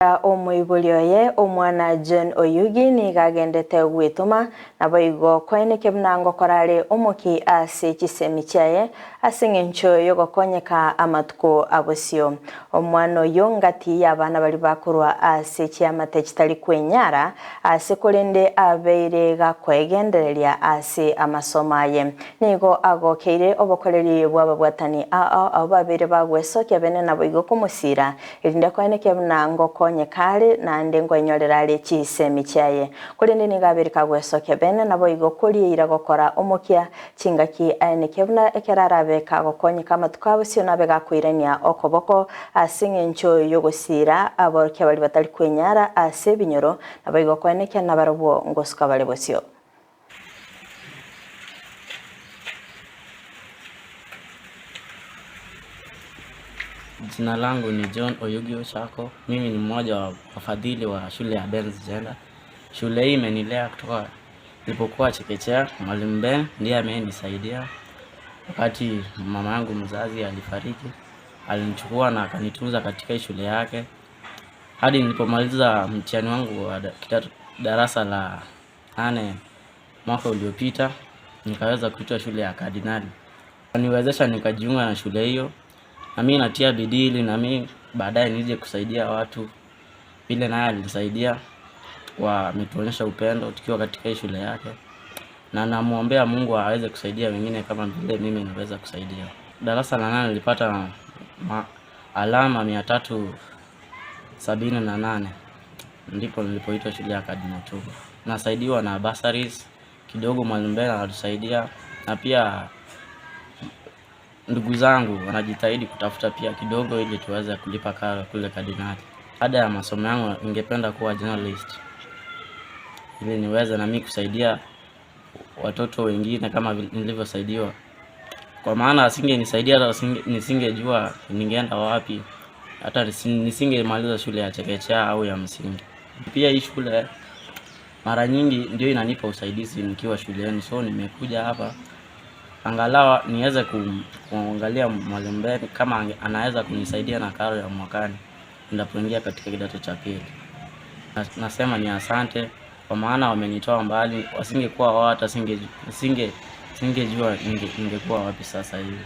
Omoibori oye omwana John Oyugi nigo agendete gwetoma naboigo koenekia buna ngokora are omoki ase chisemi chiaye ase eng'encho yogokonyeka amatuko abosio. Omwana oyio ngati y'abana baria bakorwa ase chiamate chitari kwenyara ase korende abeire gakoegendereria ase amasomo aye. Nigo agokeire obokoreri bw'ababwatani ao abwo babeire bagwesokia bene naboigo komosira Erinde koenekia buna ngokonyeka are, naende nkoenyorera are chisemi chiaye. Korende nigo abeire kagwesokia bene, naboigo korieira gokora omokia chingaki aenekie buna ekero arabe kagokonyeka amatuko a bosio nabe gakoirania okoboko ase engencho y'ogosiira aborokia baria batari kwenyara ase ebinyoro, naboigo koenekia nabarabwo ngosuka bare bosio. Jina langu ni John Oyugi Ochako. Mimi ni mmoja wa wafadhili wa shule ya Benz Jenda. Shule hii imenilea kutoka nilipokuwa chekechea. Mwalimu Ben ndiye amenisaidia wakati mama yangu mzazi alifariki, alinichukua na akanitunza katika shule yake hadi nilipomaliza mtihani wangu wa darasa la 8 mwaka uliopita, nikaweza kuitwa shule ya Kardinali. Niwezesha nikajiunga na shule hiyo, na mimi natia bidii ili na mimi baadaye nije kusaidia watu vile naye alinisaidia, wametuonyesha upendo tukiwa katika hii shule yake, na namwombea Mungu aweze kusaidia wengine kama vile mimi niweza kusaidia. Darasa la 8 nilipata alama 378, ndipo nilipoitwa shule ya Kardinali Otunga. Nasaidiwa na bursaries kidogo, mwalimu Ben anatusaidia na pia ndugu zangu wanajitahidi kutafuta pia kidogo ili tuweze kulipa karo kule Kardinali. Baada ya masomo yangu ningependa kuwa journalist ili niweze na mimi kusaidia watoto wengine kama nilivyosaidiwa, kwa maana asingenisaidia hata nisingejua ningeenda wapi, hata nisingemaliza shule ya chekechea au ya msingi. Pia hii shule mara nyingi ndio inanipa usaidizi nikiwa shuleni, so nimekuja hapa angalau niweze kuangalia mwalimu Ben kama anaweza kunisaidia na karo ya mwakani ninapoingia katika kidato cha pili. Nasema ni asante kwa maana wamenitoa mbali, wasingekuwa wao hata singejua ningekuwa wapi sasa hivi.